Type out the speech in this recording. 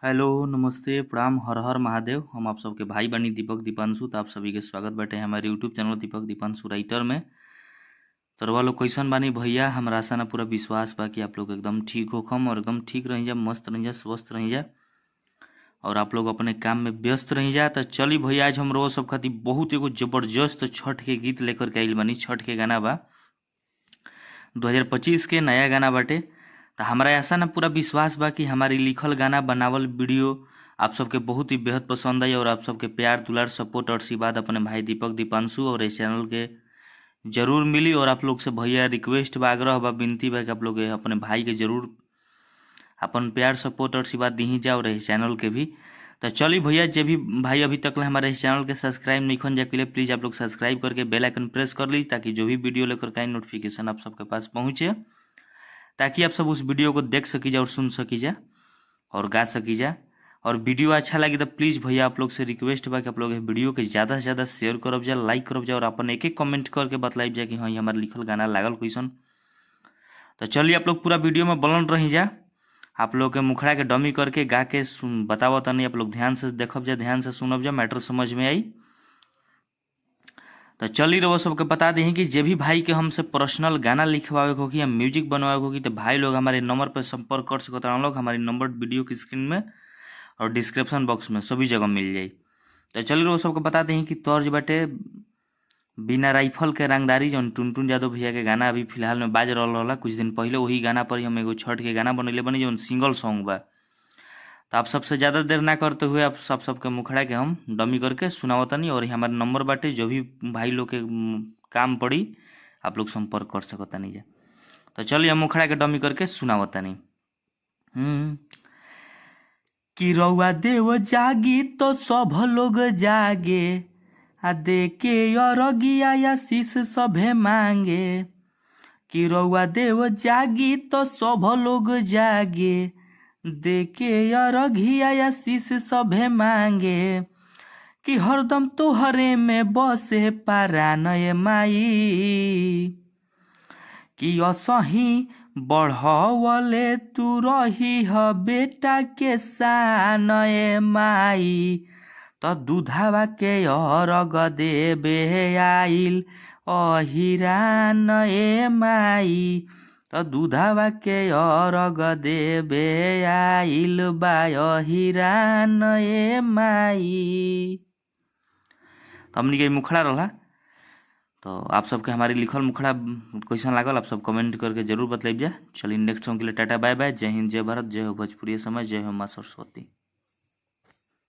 Hello, नमस्ते, प्रणाम, हर हर महादेव। हम आप सबके भाई बानी दीपक दीपांशु। तो आप सभी के स्वागत बाटे हमारे YouTube channel Deepak Deepanshu writer में। तो रउआ लोग कैसन बानी भैया? हमरा आशा ना पूरा विश्वास बा कि आप लोग एकदम ठीक होखम और एकदम ठीक रही जा, मस्त रही जा, स्वस्थ रही जा और आप लोग अपने काम में व्यस्त रही जा। तो चली भैया, आज हम रोज सब खातिर बहुत एगो जबरदस्त छठ के गीत लेकर के आइल बानी। छठ के गाना बा, 2025 के नया गाना बाटे। तो हमारा ऐसा ना पूरा विश्वास बा कि हमारी लिखल गाना बनावल वीडियो आप सबके बहुत ही बेहद पसंद आई और आप सबके प्यार दुलार सपोर्ट और आशीर्वाद अपने भाई दीपक दीपांशु और इस चैनल के जरूर मिली। और आप लोग से भैया रिक्वेस्ट बा, आग्रह बा, विनती बा कि आप लोग अपने भाई के जरूर अपन प्यार सपोर्ट और आशीर्वाद दी जा और इस चैनल के भी। तो चली भैया, जे भी भाई अभी तक हमारे इस चैनल के सब्सक्राइब नहीं खन जा के लिए प्लीज़ आप लोग सब्सक्राइब करके बेल आइकन प्रेस कर ली, ताकि जो भी वीडियो लेकर के नोटिफिकेशन आप सबके पास पहुँचे, ताकि आप सब उस वीडियो को देख सकी जा और सुन सकी जा और गा सकी जा। और वीडियो अच्छा लगे तो प्लीज़ भैया आप लोग से रिक्वेस्ट बा कि आप लोग वीडियो के ज़्यादा से ज़्यादा शेयर करब जा, लाइक करब जा और अपन एक एक कमेंट करके बतलाइब जा कि हाँ, ये हमारे लिखल गाना लागल कैसन। तो चलिए, आप लोग पूरा वीडियो में बनल रही जा। आप लोग के मुखड़ा के डमी करके गा के सुन बतावत तनी, आप लोग ध्यान से देखब जा, ध्यान से सुनब जा, मैटर समझ में आई। तो चली रहो, सबके बता दी कि जे भी भाई के हमसे पर्सनल गाना लिखवावे को या म्यूजिक बनवावे को तो भाई लोग हमारे नंबर पर संपर्क कर सकते हैं। लोग हमारे नंबर वीडियो की स्क्रीन में और डिस्क्रिप्शन बॉक्स में सभी जगह मिल जाई। तो चलिए रहो, सबके बता दी कि तर्ज बाटे बिना राइफल के रंगदारी, जौन टुनटुन यादव भैया के गाना अभी फिलहाल में बाज रहा होला कुछ दिन पहले, वही गाना पर ही हम एगो छठ के गाना बनैले बनी जौन सिंगल सॉन्ग बा। तो आप सबसे ज़्यादा देर ना करते हुए आप सब सबके मुखड़ा के हम डमी करके सुनावतनी। और हमारे नंबर बाटे, जो भी भाई लोग के काम पड़ी आप लोग संपर्क कर सकतानी जा। तो चलिए, हम मुखड़ा के डमी करके सुनावतनी। कि रउआ देव जागी तो सब लोग जागे, आ देके अरगिया आशीष सभे मांगे। कि रउआ देव जागी तो सब लोग जागे, देके अरघिया आशीष सभे मांगे। कि हरदम तोहरे में बसे परान माई, कि असही बढ़वले तू रही ह बेटा के शान ए माई। त दूधावा के अरग देबे आइल अहिरान ए माई, त दूधावा के अरग देबे आइल बा अहिरान ए माई। तो हमनी के मुखड़ा रहा। तो आप सबके हमारी लिखल मुखड़ा कैसन लागल, आप सब कमेंट करके जरूर बतलाइब जा। चलिए, नेक्स्ट सॉन्ग के लिए टाटा, बाय बाय, जय हिंद, जय भारत, जय हो भोजपुरी समाज, जय हो माँ सरस्वती।